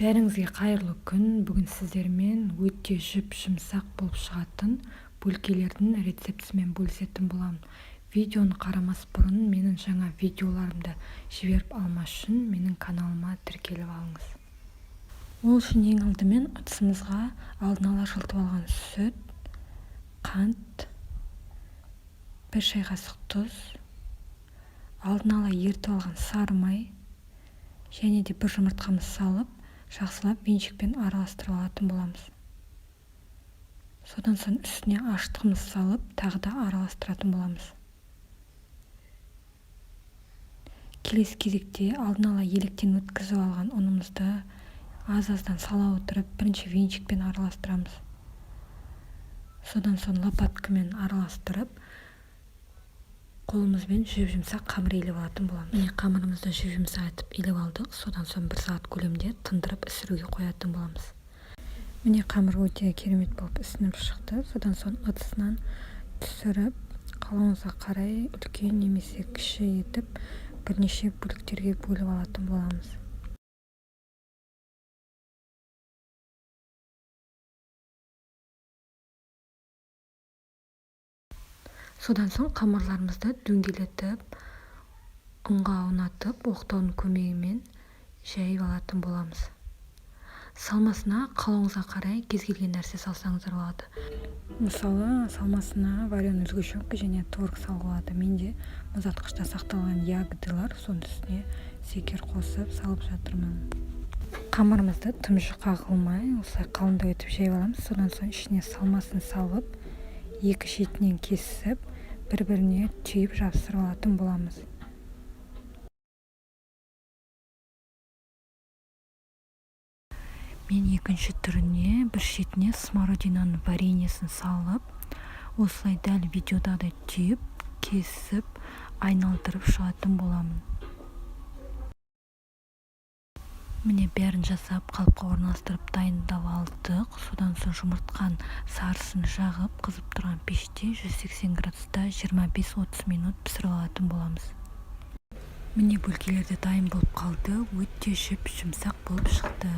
Бәріңізге қайырлы күн. Бүгін сіздермен өте жұп-жұмсақ болып шығатын бөлкелердің рецептісімен бөлісетін боламын. Видеоны қарамас бұрын менің жаңа видеоларымды жіберіп алмас үшін менің каналыма тіркеліп алыңыз. Ол үшін ең алдымен ыдысымызға алдын ала жылытып алған сүт, қант, 1 шай қасық тұз, алдын ала ерітіп алған сары май және де 1 жұмыртқамыз салып, жақсылап венчикпен араластырып алатын боламыз. Содан соң үстіне ашытқымыз салып, тағы да араластыратын боламыз. Келесі кезекте алдын ала електен өткізіп алған ұнымызды аз-аздан сала отырып, бірінші венчикпен араластырамыз. Содан соң лопаткамен араластырып, қолымызбен жұп-жұмсақ қамыр илеп алатын боламыз. Міне, қамырымызды жұп-жұмсақ етіп илеп алдық. Содан соң 1 сағат көлемде тындырып ісіруге қоятын боламыз. Міне, қамыр өте керемет болып ісініп шықты. Содан соң ыдысынан түсіріп, қалауыңызға қарай үлкен немесе кіші етіп бірнеше бөліктерге бөліп алатын боламыз. Содан соң қамырларымызды дөңгелетіп, ұнға аунатып, оқтаудың көмегімен жайып алатын боламыз. Салмасына қалауыңызға қарай кез келген нәрсе салсаңыздар болады. Мысалы, салмасына вареный сгущенка және творог салуға болады. Менде мұздатқышта сақталған ягодалар, соның үстіне шекер қосып салып жатырмын. Қамырымызды тым жұқа қылмай, осылай қалыңдау етіп жайып аламыз. Содан соң ішіне салмасын салып, екі шетінен кесіп, бір-біріне түйіп жабыстырып алатын боламыз. Мен екінші түріне бір шетіне смородинаның вареньесін салып, осылай дәл видеодағыдай түйіп, кесіп, айналдырып шығатын боламын. Міне, бәрін жасап, қалыпқа орналастырып дайындап алдық. Содан соң жұмыртқаның сарысын жағып, қызып тұрған пеште 180 градуста 25-30 минут пісіріп алатын боламыз. Міне, бөлкелер де дайын болып қалды. Өте жұп-жұмсақ болып шықты.